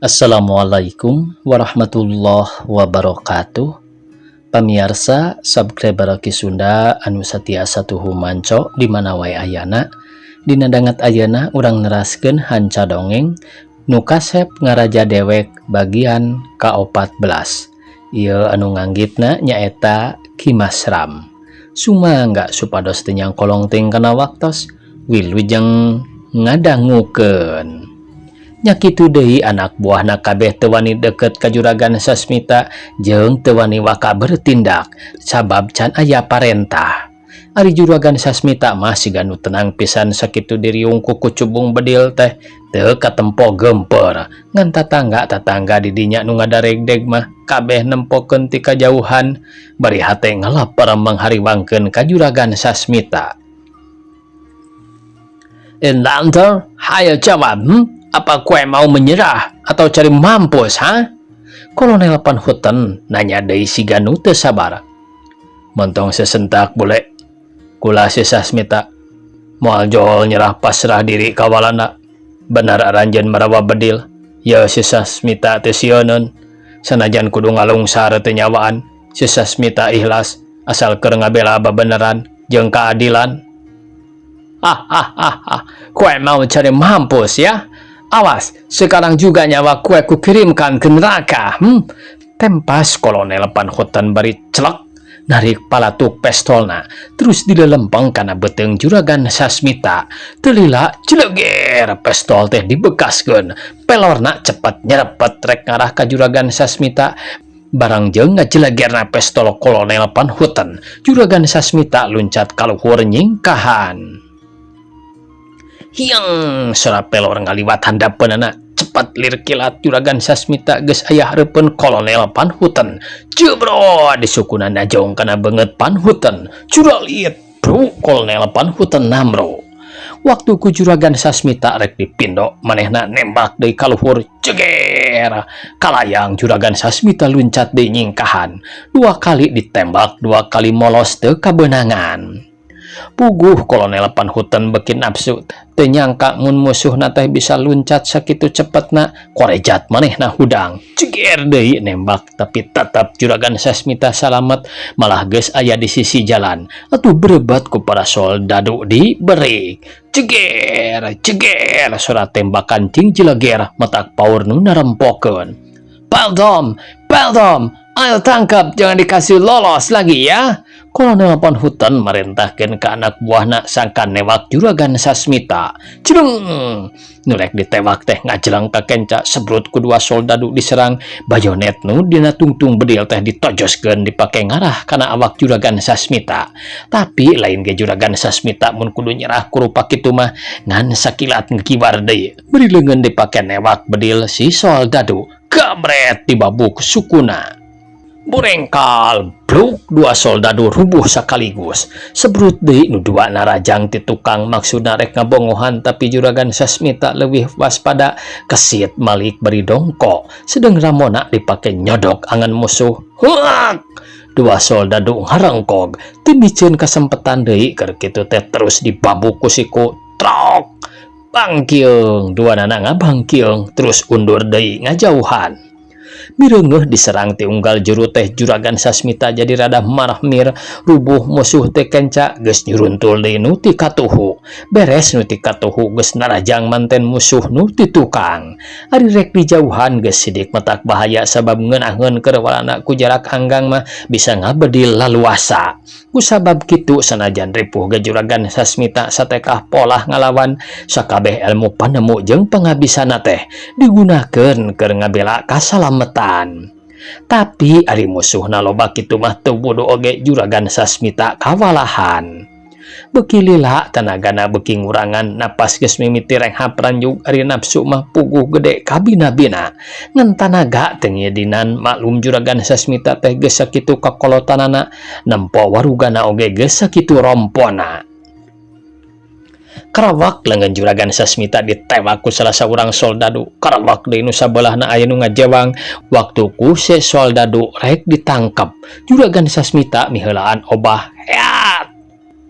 Assalamualaikum warahmatullahi wabarakatuh. Pamiarsa subscriber Ki Sunda anu satiasa tuhu manco di mana wae ayana. Dina danget ayeuna urang neraskeun hanca dongeng Nu Kasep Ngaraja Dewek bagian ka-14. Ieu anu nganggitna nyaeta Ki Masram. Sumangga supados teu nyangkolong teuing kana waktos. Wilujeng ngadangukeun. Nya kitu deui, anak buahna kabeh teu wani deket ka Juragan Sasmita jeung teu wani waka bertindak sabab can aya parentah. Ari Juragan Sasmita mah siga nu tenang pisan, sakitu diriung ku kucubung bedil teh teu katempo gemper. Ngan tatangga-tatangga di dinya nu ngadaregdeg mah kabeh nempokeun ti kajauhan bari hate ngalap manghariwangkeun ka Juragan Sasmita. "Inlander, hayo jawab, Apa kue mau menyerah atau cari mampus, ha?" Kolonel Van Houten nanya deui siga nu teu sabar. "Montong sesentak, bule. Kula si Sasmita moal jol nyerah pasrah diri ka Walanda. Benar aranjeun marawa bedil. Ya, si Sasmita teu sieuneun. Sanajan kudu ngalungsar teu nyawaan, si Sasmita ikhlas asal keur ngabela beneran jeung keadilan." "Ah ah ah ah, kue mau cari mampus ya? Awas, sekarang juga nyawa kue kukirimkan ke neraka, Tempas Kolonel Van Houten bari celek narik palatuk pestolna, terus dilelempeng kana beuteung Juragan Sasmita. Teu lila jeleger pestol teh dibekaskeun, pelorna cepet nyerepet rek ngarah ka Juragan Sasmita. Barang jeung ngajelegerna pestol Kolonel Van Houten, Juragan Sasmita luncat kaluhur nyingkahan. Hiang, sora pelor ngaliwat handapeunana. Cepat lir kilat Juragan Sasmita geus aya hareupeun Kolonel Van Houten. Jebrot, disukuna najong kana beungeut Van Houten. Curalit, bro, Kolonel Van Houten namro. Waktu ku Juragan Sasmita rek dipindo, manehna nembak deui kaluhur, jeger. Kalayang Juragan Sasmita luncat deui nyingkahan. Dua kali ditembak, dua kali molos teu kabeunangan. Puguh Kolonel Van Houten beuki nafsu. Teu nyangka mun musuhna teh bisa luncat sakitu cepetna, korejat manehna hudang. Jeger deui nembak, tapi tetap Juragan Sasmita salamet, malah geus aya di sisi jalan. Atuh berebat ku para soldadu diberi. Jeger, jeger, suara tembakan cing jeleger matak paur nu narempokeun. "Paldom, Paldom, ayo tangkap, jangan dikasih lolos lagi ya." Kolonel Van Houten merintahkan ke anak buahna sangkan newak Juragan Sasmita. Cereng! Nu rek ditewak teh ngajelang ka kenca, sebrut ku dua soldadu diserang, bayonet nu dina tungtung bedil teh ditojoskeun dipake ngarah kana awak Juragan Sasmita. Tapi lain ge Juragan Sasmita mun kudu nyerah ku rupa kitu mah, ngan sakilat ngekibar deui. Beri leungeun dipake newak bedil si soldadu. Gamret, dibabuk sukuna. Burengkal, bruk, dua soldadu rubuh sekaligus. Sebrut deui nu dua narajang ti tukang, maksudna rek ngabongohan, tapi Juragan Sasmita leuwih waspada, kesit malik beri dongko. Sedeng ramona dipake nyodok angan musuh. Huak! Dua soldadu ngarengkog, teu miceun kasempetan deui, keur kitu teh terus dibabuk ku siku. Trok! Bangkiung, dua nana ngabangkiung, terus undur deui ngajauhan. Mireungeuh diserang ti unggal juru teh, Juragan Sasmita jadi rada marah mir. Rubuh musuh teh kenca, geus nyuruntul deui nu ti katuhu. Beres nu ti katuhu, geus narajang manten musuh nu ti tukang. Ari rek dijauhan geus sidik matak bahaya, sabab ngeunaheun keur walana ku jarak anggang mah bisa ngabedil laluasa. Kusabab kitu, sanajan ripuh ge Juragan Sasmita satekah polah ngalawan. Sakabeh ilmu panemu jeung pangabisana teh digunakeun keur ngabela kasalametan. Tapi ari musuhna loba kitu mah teu bodo oge Juragan Sasmita kawalahan. Beuki lila tanagana beuki ngurangan, napas geus mimiti renghap ranjug. Ari nafsu mah puguh gede kabina-bina, ngan tanaga teu ngidinan. Maklum Juragan Sasmita teh geus sakitu kakolotanana, nempo warugana oge geus sakitu rompona. Karawak lengan Juragan Sasmita ditewak ku salah saurang soldadu. Karawak deui nu sabelahna aya nu ngajewang. Waktu ku si soldadu rek ditangkap, Juragan Sasmita miheulaan obah. Heat,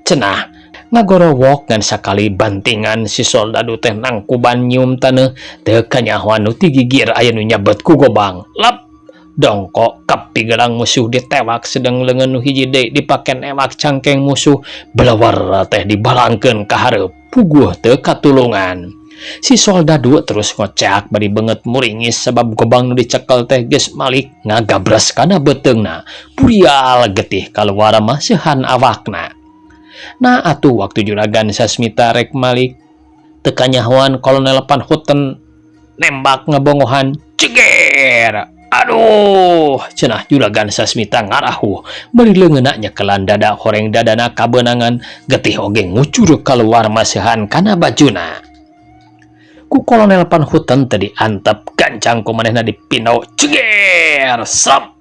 cenah. Ngagorowok ngan sakali bantingan si soldadu teh nangkuban nyium taneuh, teu kanyahoan nu ti gigir aya nu nyabet ku gobang. Lap! Dongko kap pigelang musuh ditewak sedang leungeun nu hiji deui dipake newak cangkeng musuh, belewar teh dibalangkeun ka hareup, puguh teu katulungan. Si soldadu terus ngoceak bari beungeut muringis sabab gobang nu dicekel teh geus malik ngagabres kana beuteungna, burial getih kaluar maseuhan awakna. Nah atuh waktu Juragan Sasmita rek malik, teu kanyahoan Kolonel Panhutten nembak ngebongohan, ceger. Aduh, cenah Juragan Sasmita ngarahuh bari leungeunna nyekelan dada horeng dadana kabeunangan, getih oge ngucur kaluar maseuhan kana bajuna. Ku Kolonel Panhutten teu diantep, gancang ku manehna dipindo, ceger, sap.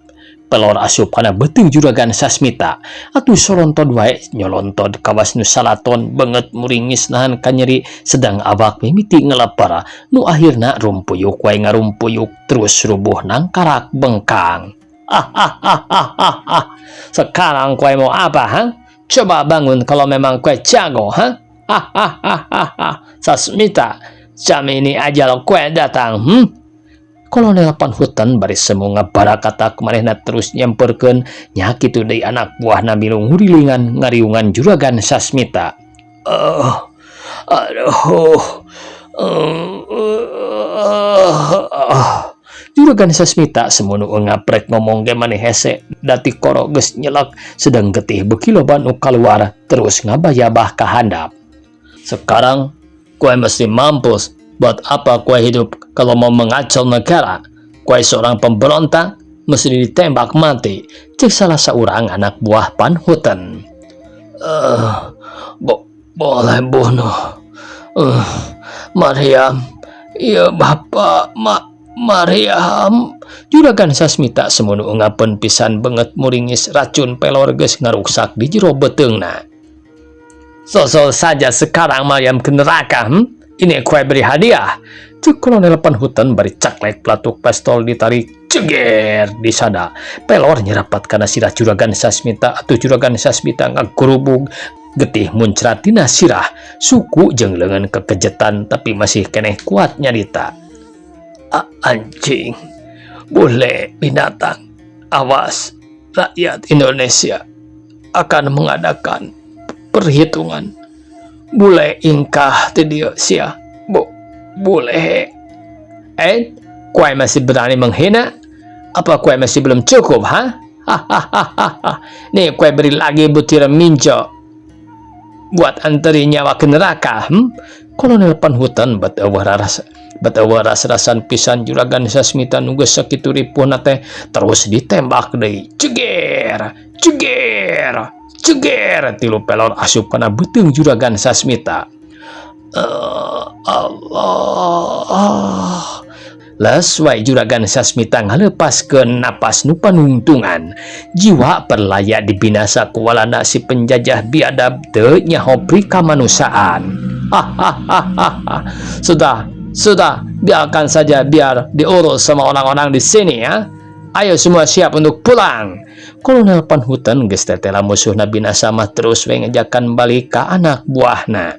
Pelor asup kana beuteung Juragan Sasmita. Atuh solontod wae nyolontod kawas nu salaton, beungeut muringis nahan kanyeri sedang awak mimiti ngeleper nu akhirna rumpuyuk wae ngarumpuyuk terus rubuh nangkarak bengkang. Ah, ah, ah, ah, ah, ah. Sekarang kowe mau apa, ha? Coba bangun kalau memang kowe jago, ha? Ah, ah, ah, ah, ah. Sasmita, jam ini aja lo kowe datang, Kolonel Panhutten bari semu ngabarakatak manehna terus nyamperkeun nya kitu deui anak buahna milu ngurilingan ngariungan Juragan Sasmita. Aduh. Juragan Sasmita semu nu ngaprek ngomong ge maneh hese da tikoro geus nyelek sedang getih beuki loba nu kaluar terus ngabayabah ka handap. Sekarang kowe mesti mampus. Buat apa kowe hidup kalau mau mengacau negara? Kowe seorang pemberontak, mesti ditembak mati. Cek salah seorang anak buah Panhutten. Boleh bunuh. Mariam, iya bapak, Mariam. Juragan Sasmita semu nu ngapeun pisan, beungeut muringis racun pelor geus ngaruksak di jero beuteungna. Sosok saja sekarang Mariam ke neraka, Ini kowe beri hadiah. Cek Kolonel Panhutten bari caklek pelatuk pistol ditarik, ceger disada. Pelor nyerapat kana sirah Juragan Sasmita, atuh Juragan Sasmita ngagurubug getih muncrat tina sirah, suku jeung leungeun kekejetan tapi masih keneh kuat nyarita. Anjing, bule binatang, awas, rakyat Indonesia akan mengadakan perhitungan. Bule ingkah ti dieu sia. Bule. Eh, kowe masih berani menghina? Apa kowe masih belum cukup, ha? Hahaha. Nih, kowe beri lagi butir minco buat anteri nyawa ke neraka, Kolonel Panhutten bet eueuh raras bet eueuh ras-rasan pisan. Juragan Sasmita nu geus sakitu ripuhna teh terus ditembak deui, ceger ceger ceger, tilu pelor asup kana beuteung Juragan Sasmita. Allah, les wae Juragan Sasmita ngalepaskeun napas nu panungtungan. Jiwa perlaya dibinasa ku walana, si penjajah biadab teu nyaho pri kamanusiaan. Hahaha, sudah, sudah, biarkan saja, biar diurus sama orang-orang di sini ya. Ayo semua siap untuk pulang. Kolonel Panhutten geus tetela musuhna binasa mah terus we ngejakan balik ka anak buahna.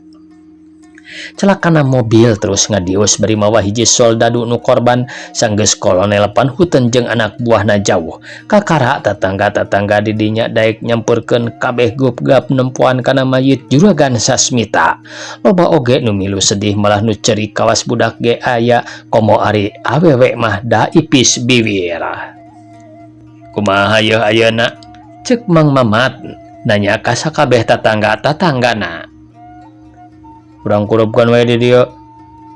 Celakana mobil terus ngadius bari mawa hiji soldadu nu korban. Sanggeus Kolonel Panhutten jeung anak buahna jauh, kakara tetangga-tetangga di dinya daek nyamperkeun, kabeh gupgap nempoan kana mayit Juragan Sasmita. Loba oge nu milu sedih, malah nu ceurik kawas budak ge aya, komo ari awewe mah da ipis biwir. Kumaha yeuh ayeuna? Cek Mang Mamat nanya ka sakabeh tatangga-tatanggana. Urang kurupkeun we di dieu.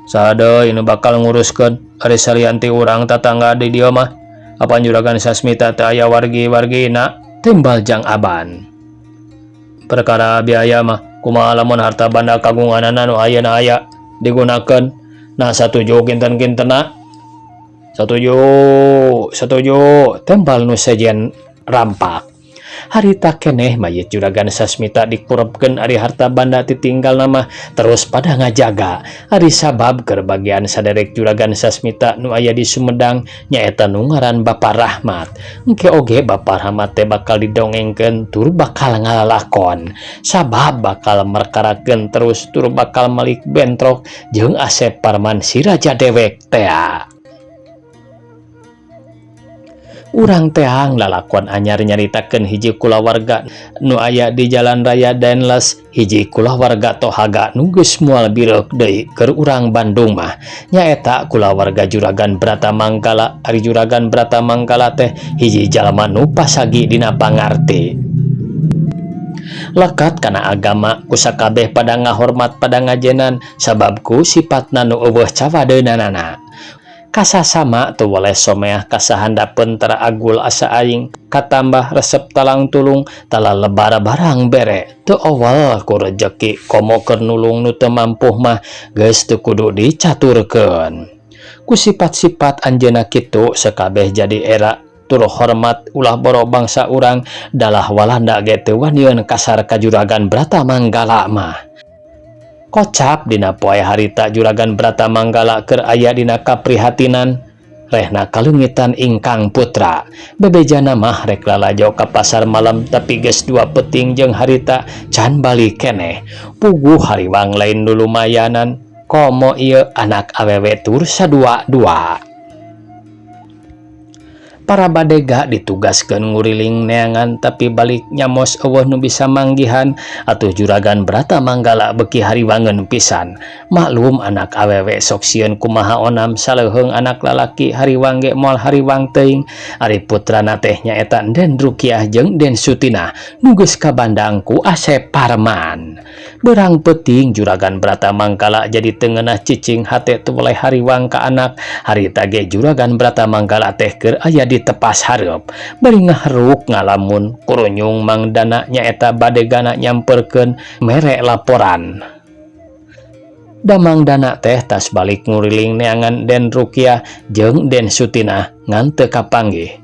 Saha deui nu bakal nguruskeun ari salian ti urang tatangga di dieu mah? Apan Juragan Sasmita teu aya wargi-wargina? Timbal Jang Aban. Perkara biaya mah kumaha lamun harta banda kagunganana nu ayeuna aya digunakeun? Nah, satuju kinten-kintenna? Satuju, satuju, tembal nu sejen rampak. Harita keneh mayit Juragan Sasmita dikurebkeun ari harta banda titinggalna mah terus pada ngajaga. Ari sabab keur bagian saderek Juragan Sasmita nu aya di Sumedang nyaeta nu ngaran Bapak Rahmat. Engke oge Bapak Rahmat teh bakal didongengkeun tur bakal ngalalakon. Sabab bakal merkarakeun terus tur bakal malik bentrok jeung Asep Parman si raja dewek tea. Urang teang lalakon anyar nyaritakeun hiji kulawarga nu aya di Jalan Raya Daendels, hiji kulawarga tohaga nu geus moal bireuk deui keur urang Bandung mah nyaeta kulawarga Juragan Bratamanggala. Ari Juragan Bratamanggala teh hiji jalma nu pasagi dina pangarti, lekat kana agama, ku sakabeh pada ngahormat, pada ngajenan sabab ku sifatna nu euweuh cawadeunanana, kasasama teu weleh someah ka sahandapeun, tara agul asa aing, katambah resep talang tulung, tala lebar barang bere, teu owel ku rejeki, komo keur nulung nu teu mampuh mah geus teu kudu dicaturkeun. Ku sifat-sifat anjeunna kitu sakabeh jadi era tur hormat, ulah boro bangsa urang, dalah Walanda ge teu wanian kasar ka Juragan Bratamanggala mah. Kocap dina poe harita Juragan Bratamanggala keur aya dina kaprihatinan rehna kaleungitan ingkang putra. Bebejana mah rek lalajo ka pasar malam, tapi geus dua peuting jeung harita can balik keneh. Puguh hariwang lain nu lumayanan, komo ieu anak awewe tur sadua-dua. Para badega ditugaskeun nguriling neangan, tapi balik nyamos euweuh nu bisa manggihan. Atuh Juragan Bratamanggala beuki hariwangeun pisan. Maklum anak awewe sok sieun kumaha onam, saleuheung anak lalaki hariwang ge moal hariwang teuing. Ari putrana teh nyaeta Den Rukiah jeung Den Sutina nu geus kabandang ku Asep Parman. Beurang peuting Juragan Bratamanggala jadi teu ngeunah cicing, hate teu weleh hariwang ka anak. Harita ge Juragan Bratamanggala teh keur aya di tepas hareup bari ngaharuk ngalamun, kurunyung Mang Dana nyaeta badegana nyamperkeun mere laporan. Damang Dana teh tas balik nguriling neangan Den Rukiah jeung Den Sutina ngan teu kapanggih.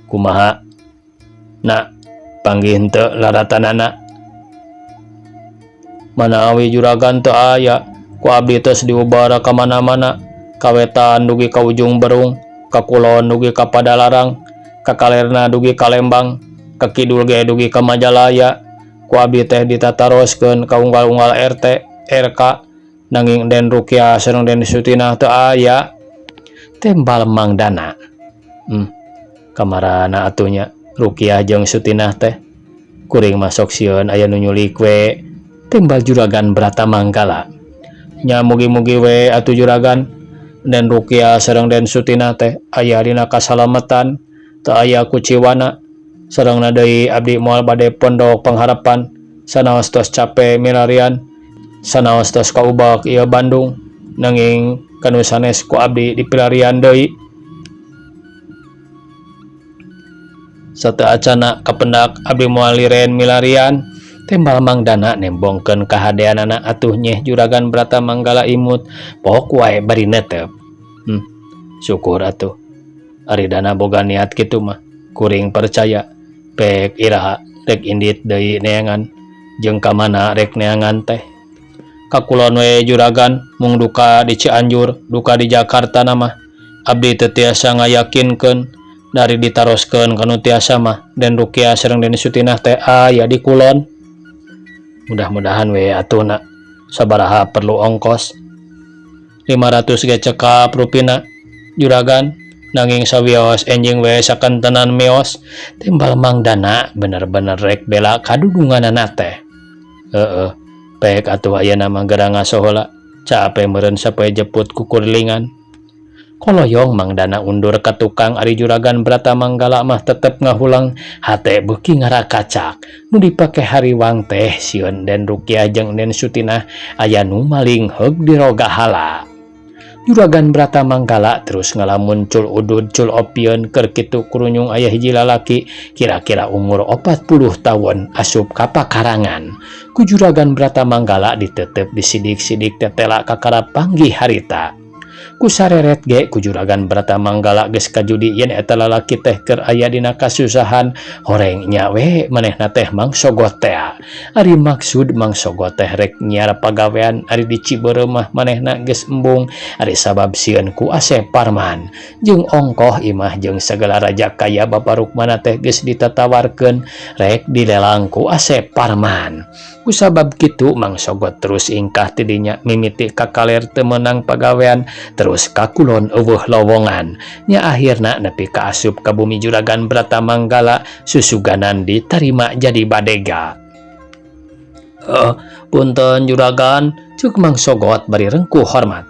"Kumaha, Nak, panggih henteu laratanana?" "Manawi, Juragan, teu aya. Ku abdi tos diubara ka mana-mana, ka wetan dugi ka Ujung Berung, ka kulon dugi ka Padalarang, ka kalerna dugi ka Lembang, ka kidul ge dugi ka Majalaya. Ku abdi teh ditataroskeun ka unggal-unggal RT RK, nanging Den Rukiah sareng Den Sutinah teu aya," tembal Mang Dana. Kamarana atuh nya Rukiah jeung Sutinah teh? Kuring mah sok sieun aya nu nyulik we," tembal Juragan Bratamanggala. "Nya mugi-mugi we atuh, Juragan, Den Rukiah sareng Den Sutinah teh aya dina kasalametan, teu aya kuciwana. Sarengna deui abdi moal bade pondok pengharapan, sanaos tos cape milarian, sanaos tos kaubak ieu Bandung, nanging kanu sanes ku abdi dipilarian deui. Sateuacanna kapendak abdi moal liren milarian," tembal Mang Dana nembongkeun kahadeanana. Atuh nyeh Juragan Bratamanggala imut, pok wae bari netep. Syukur atuh ari Dana boga niat kitu mah, kuring percaya. Pek iraha rek indit deui neangan, jeung ka mana rek neangan teh?" "Ka kulon we, Juragan, mung duka di Cianjur, duka di Jakarta na mah abdi teu tiasa ngayakinkeun. Dari ditaroskeun ka nu tiasa mah Den Rukiah sareng Den Sutinah teh aya di kulon." "Mudah-mudahan we atuh, Nak. Sabaraha perlu ongkos?" "500 ge cekap rupina, Juragan, nanging sawios enjing we sakantenan mios," timbal Mang Dana bener-bener rek bela kadudunganana teh. "Heeh, pek atuh ayeuna mah, geura ngaso heula, cape meureun sapoe jeput kukurilingan." Koloyong Mang Dana undur ka tukang, ari Juragan Bratamanggala mah tetep ngahulang, hate beuki ngarakacak. Nu dipake hariwang teh sieun Den Rukiah jeung Den Sutinah aya nu maling heug dirogahala. Juragan Bratamanggala terus ngalamun cul udud cul opieun. Keur kitu kurunyung aya hiji lalaki kira-kira umur 40 tahun asup ka pakarangan. Ku Juragan Bratamanggala ditetep, disidik-sidik, tetela kakara panggih harita. Ku sareret ge ku Juragan Bratamanggala geus kajudi yen eta lalaki teh keur aya dina kasusahan horeng nya we manehna teh Mang Sogot tea. Ari maksud Mang Sogot teh rek nyiar pagawean ari di Cibeureum mah manehna geus embung ari sabab sieun ku Asep Parman. Jeung ongkoh imah jeung sagala raja kaya Bapa Rukmana teh geus ditatawarkeun rek dilelang ku Asep Parman. Kusabab kitu Mang Sogot terus ingkah tidinya mimiti ka kaler teu meunang pagawean terus ka kulon eueuh lowongan nya akhirna nepi ka asup ka bumi Juragan Bratamanggala susuganan ditarima jadi badega. Punten Juragan, cuk Mang Sogot bari rengkuh hormat.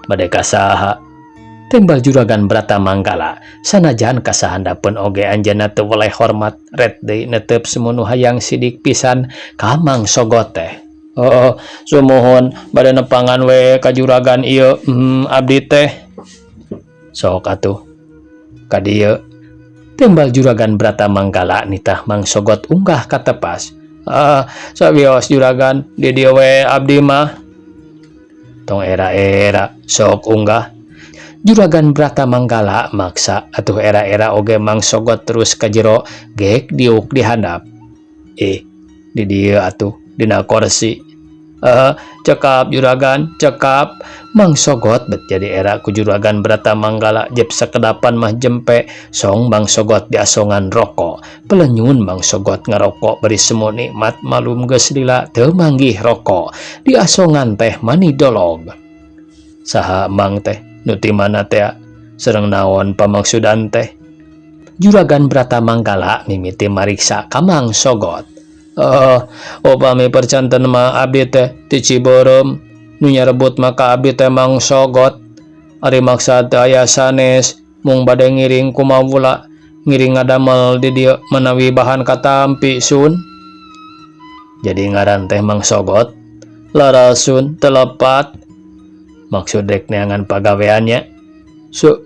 Badega saha? Tembal Juragan Bratamanggala sanajan kasahandapeun oge anjeunna teu weleh hormat ret deui netep semunu hayang sidik pisan ka Mang Sogot teh. Oh, sumuhun bade nepangan we ka juragan ieu abdi teh. Sok atuh ka dieu. Tembal Juragan Bratamanggala nitah Mang Sogot unggah ka tepas. Ah, sawios Juragan di dieu we abdi mah. Tong era-era sok unggah. Juragan Bratamanggala maksa atuh era-era oge Mang Sogot terus ka jero gek diuk di handap. Di dieu atuh dina korsi. Cekap Juragan, cekap. Mang Sogot bet jadi era ku Juragan Bratamanggala jep sakedapan mah jempe song Mang Sogot diasongan rokok. Pelenyun Mang Sogot ngarokok bari semu nikmat malum geus lila teu manggih rokok. Diasongan teh mani dolog. Saha Mang teh? Nu ti mana teh sareng naon pamaksudan teh? Juragan Bratamanggala mimiti mariksa ka Mang Sogot. Upami percanten mah abdi teh ti Cibeureum nu nyarebut maka abdi teh Mang Sogot. Ari maksad teu aya sanes mung bade ngiring kumawula ngiring ngadamel di dieu manawi bahan katampi sun. Jadi ngaran teh Mang Sogot larasun telepat. Maksud rek neangan pagaweannya.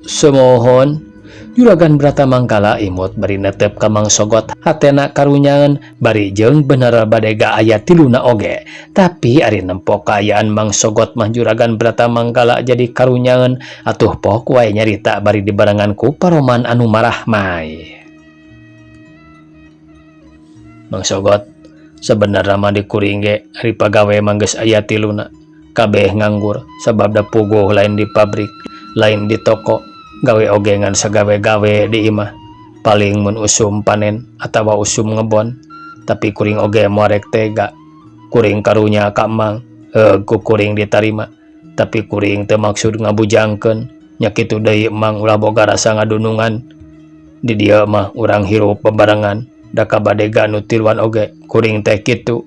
Semohon Juragan Bratamanggala imut bari netep ka Mang Sogot hatena karunyaeun bari jeung bener badega aya tiluna oge. Tapi ari nempo kaayaan Mang Sogot mah Juragan Bratamanggala jadi karunyaeun atuh pok wae nyarita bari dibarengan ku paroman anu marahmai. Mang Sogot sebenarnya mah di kuring ge ari pagawe mah geus aya tiluna. Kabeh nganggur sabab da puguh lain di pabrik, lain di toko, gawe oge ngan sagawe-gawe di imah. Paling mun usum panen atawa usum ngebon, tapi kuring oge moal rek tega. Kuring karunya ka Mang, heug ku kuring ditarima, tapi kuring teu maksud ngabujangkeun. Nya kitu deui Mang ulah boga rasa ngadunungan. Di dieu mah urang hirup bebarengan, da ka badega nu tiluan oge kuring teh kitu.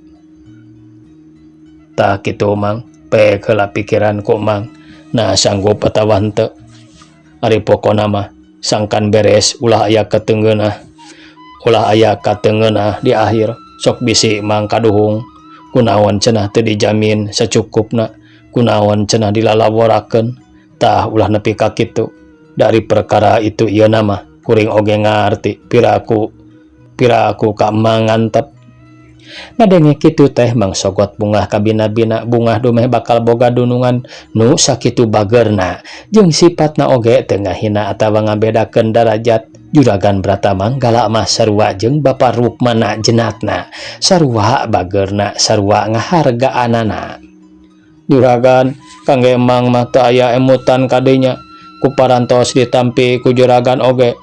Tah kitu Mang. Pek heula pikiran ku Mang. Nah sanggup atawa henteu. Ari pokona mah sangkan beres ulah aya kateungeunah. Ulah aya kateungeunah di akhir sok bisi Mang kaduhung. Kunaon cenah teu dijamin sacukupna. Kunaon cenah dilalaworakeun. Tah ulah nepi ka kitu. Dari perkara itu ieu mah kuring oge ngarti piraku ka Mang ngantep. Ngadenge kitu teh Mang Sogot bungah kabina-bina bungah dumeh bakal boga dunungan nu sakitu bagerna jeung sipatna oge teu ngahina atawa ngabedakeun darajat. Juragan Bratamanggala mah sarua jeung Bapa Rukmana jenatna, sarua bagerna, sarua ngahargaanana. Juragan kangge Mang mah teu aya emutan kadinya ku parantos ditampi ku juragan oge.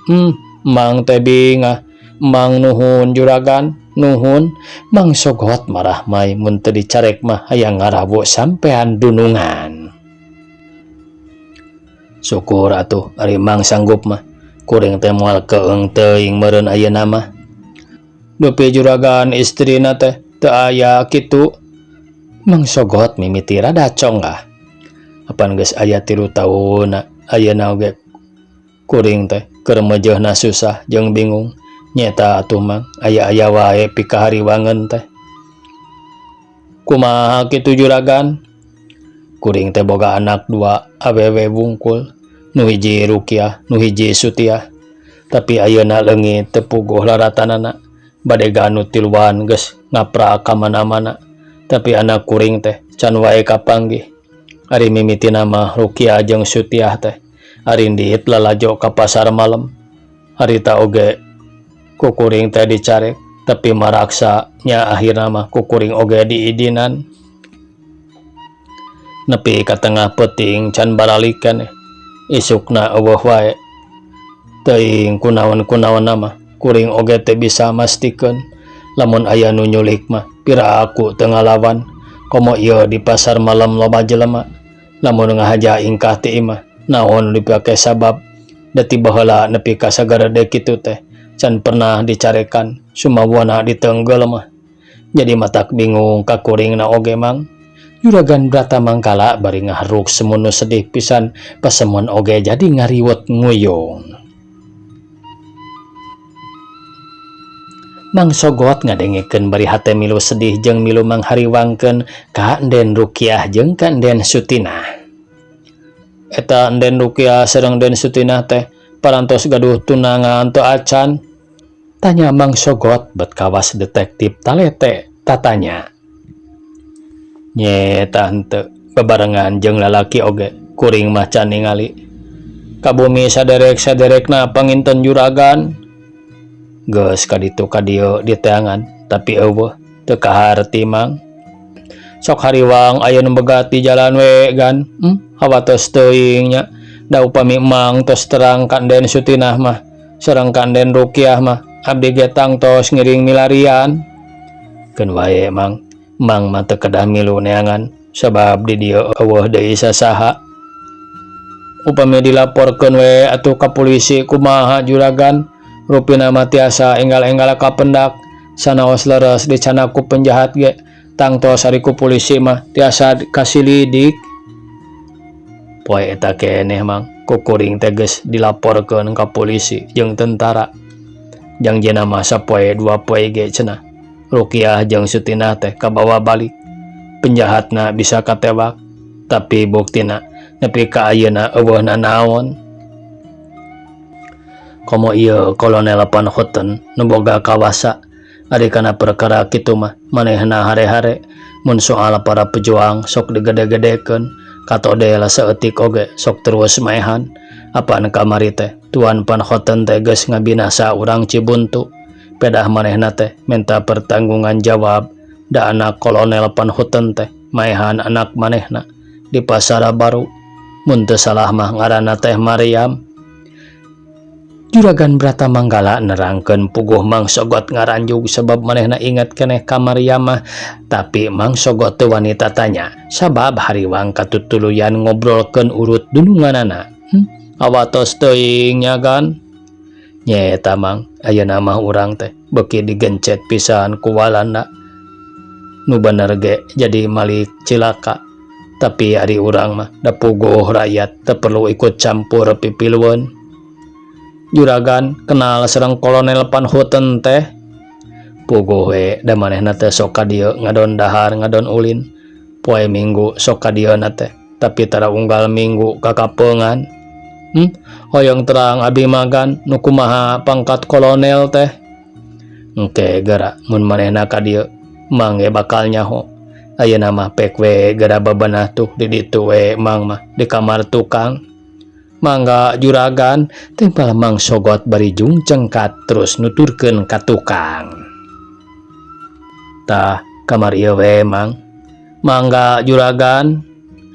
Mang teh bingah. Mang nuhun Juragan. Nuhun Mang Sogot marahmai mun teu dicarek mah hayang ngarawu sampean dunungan. Syukur atuh ari Mang sanggup mah. Kuring teh moal keung teuing meureun ayeuna mah. Dupi juragan istrina teh teu aya kitu. Mang Sogot mimiti rada conggah. Apan geus aya 3 taunna ayeuna oge kuring teh keur meujeuhna susah jeung bingung. Nyeta atuh Mang aya-aya wae pikahariwangeun teh. Kumaha kitu Juragan? Kuring teh boga anak 2 awewe wungkul, nu hiji Rukiah, nu hiji Sutiah. Tapi ayeuna leungit teu puguh laratanana. Badega nu tiluan geus ngaprak ka mana-mana. Tapi anak kuring teh can wae kapanggih. Ari mimitina mah Rukiah jeung Sutiah teh arindit lalajo ka pasar malam. Harita oge ku kuring teh dicarek tapi maraksa nya akhirna mah ku kuring oge diidinan. Nepi ka tengah peuting can baralik keneh. Isukna eueuh wae. Teuing kunaon-kunaonna mah kuring oge teu bisa mastikeun. Lamun aya nu nyulik mah pira aku teu ngalawan. Komo ieu di pasar malam loba jelema. Lamun ngahaja ingkah ti imah naon nu dipake sabab da ti baheula nepi ka sagarede kitu teh can pernah dicarekan sumawana diteunggel mah. Jadi matak bingung ka kuringna oge mang. Juragan Bratamanggala bari ngaharuk semun nu sedih pisan pasemon oge jadi ngariwet nguyung. Mang Sogot ngadengekeun bari hate milu sedih jeung milu manghariwangkeun ka Enden Rukiah jeung ka Enden Sutinah. Eta Enden Rukiah sareng Enden Sutinah teh parantos gaduh tunangan teu acan? Tanya Mang Sogot bet kawas detektif talete tatanya. Nyeeta henteu babarengan jeung lalaki oge kuring mah can ningali. Ka bumi saderek-saderekna panginten juragan. Geus kaditu kadieu diteangan tapi eueuh teu kaharti mang. Sok hariwang aya nu begat di jalan we gan. Hawatos teuing nya. Da upami mang tos terang ka Enden Sutinah mah sareng ka Enden Rukiah mah abdi ge tangtos ngiring milarian. Keun wae mang. Mang mah teu kedah milu neangan sabab di dieu eueuh deui sasaha. Upami dilaporkeun we atuh ka pulisi kumaha juragan. Rupina mah tiasa enggal-enggal kapendak sanaos leres dicandak ku penjahat ge tangtos ari ku pulisi mah tiasa kasilidik. Poe eta keneh mang ku kuring teh geus dilaporkeun ka pulisi jeung tentara. Jangjina mah sapoe dua poe ge cenah Rukiah jeung Sutinah teh kabawa balik. Penjahatna bisa katewak tapi buktina nepi ka ayeuna eueuh nanaon. Komo ieu Kolonel Van Houten nu boga kawasa ari kana perkara kitu mah manehna hare-hare mun soal para pejuang sok digede-gedekeun katodel saeutik oge sok terus maehan apan kamari teh Tuan Van Houten teh geus ngabinasa urang Cibuntu pedah manehna teh menta pertanggungan jawab da anak Kolonel Van Houten teh maehan anak manehna di pasar baru mun teu salah mah ngaranna teh Mariam. Juragan Bratamanggala nerangkeun puguh Mang Sogot ngaranjug sabab manehna inget keneh ka Mariam mah tapi Mang Sogot teu wani tatanya sabab hariwang katutuluyan ngobrolkeun urut dununganana. Awatos teuing nya gan. Nyaeta Mang ayeuna mah urang teh beuki digencet pisan ku Walanda. Nu bener ge jadi malik cilaka. Tapi ari urang mah da puguh rakyat teu perlu ikut campur pipilueun. Juragan kenal sareng Kolonel Van Houten teh. Puguh we da manehna teh sok ka dieu ngadon dahar ngadon ulin. Poe Minggu sok ka dieuna teh tapi tara unggal minggu kakapeungan. Hoyong terang abi magan nu kumaha pangkat kolonel teh. Engke geura mun manehna ka dieu mang ge bakal nyaho. Ayeuna mah pek we geura babenah tuh di ditu we mang mah di kamar tukang. Mangga juragan timpal Mang Sogot bari jungcengkat terus nuturkeun ka tukang. Tah kamar ieu we mang. Mangga juragan.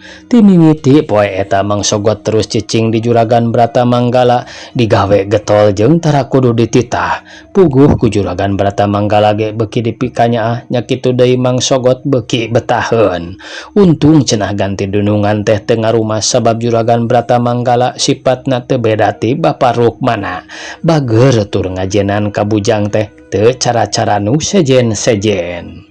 Ti mimiti poe eta Mang Sogot terus cicing di Juragan Bratamanggala digawe getol jeung tara kudu dititah. Puguh ku Juragan Bratamanggala ge beuki dipikanyaah nya kitu deui Mang Sogot beuki betaheun. Untung cenah ganti dunungan teh teu ngarumas sabab Juragan Bratamanggala sipatna teu beda ti Bapa Rukmana. Bageur tur ngajenan ka bujang teh teu cara-cara nu sejen-sejen.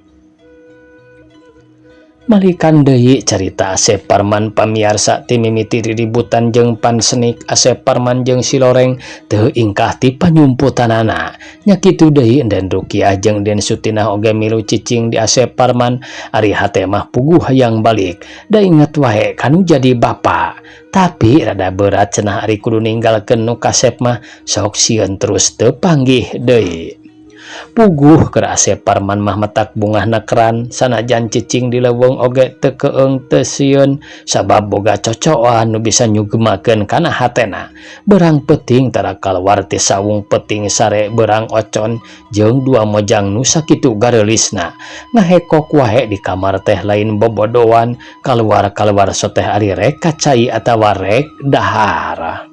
Malikan deui carita Asep Parman pamiarsa ti mimiti riributan jeung Pansenik Asep Parman jeung si Loreng teu ingkah ti panyumputanana. Nya kitu deui Enden Rukiah jeung Den Sutinah oge milu cicing di Asep Parman ari hate mah puguh hayang balik da inget wae kanu jadi bapa. Tapi rada berat cenah ari kudu ninggalkeun nu kasep mah sok sieun terus teu panggih deui. Puguh keur Asep Parman mah matak bungahna keran sanajan cicing di leuweung oge teu keung teu sieun sabab boga cocoan nu bisa nyugemakeun kana hatena. Beurang peuting tara kaluar ti saung peuting sare beurang ocon jeung dua mojang nu sakitu gareulisna. Ngahekok wae di kamar teh lain bobodoan kaluar-kaluar soteh ari rek ka cai atawa rek dahar.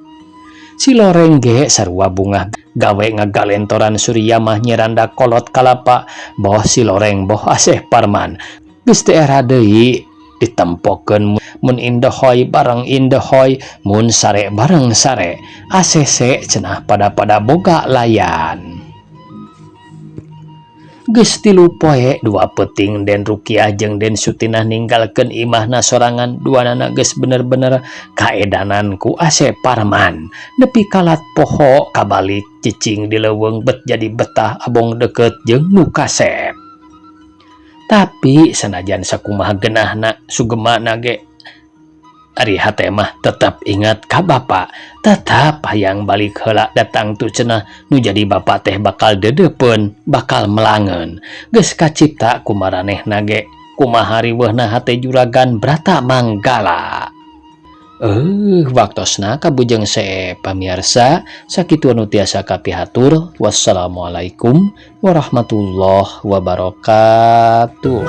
Si Loreng ge sarua bungah gawe ngagalentoran Surya mah nyiranda kolot kalapa boh si Loreng boh Asep Parman. Geus teu era deui ditempokeun mun indehoy bareng indehoy mun sare bareng sare ACC cenah pada-pada boga layan. Geus 3 poe 2 peuting Den Rukiah jeung Den Sutinah ninggalkeun imahna sorangan duanana geus bener-bener kaedanan ku Asep Parman nepi kalat poho kabalik cicing di leuweung bet jadi betah abong deukeut jeung nu kasep. Tapi sanajan sakumaha geunahna sugemana ge ari hate mah tetap ingat ka bapa, tetap hayang balik heula datang tu cenah nu jadi bapa teh bakal deudeupeun bakal melangeun. Geus kacipta ku maranehna ge kumaha riweuhna hate Juragan Bratamanggala. Waktosna kabujeng see pamiarsa, sakitu anu tiasa kapihatur. Wassalamualaikum warahmatullahi wabarakatuh.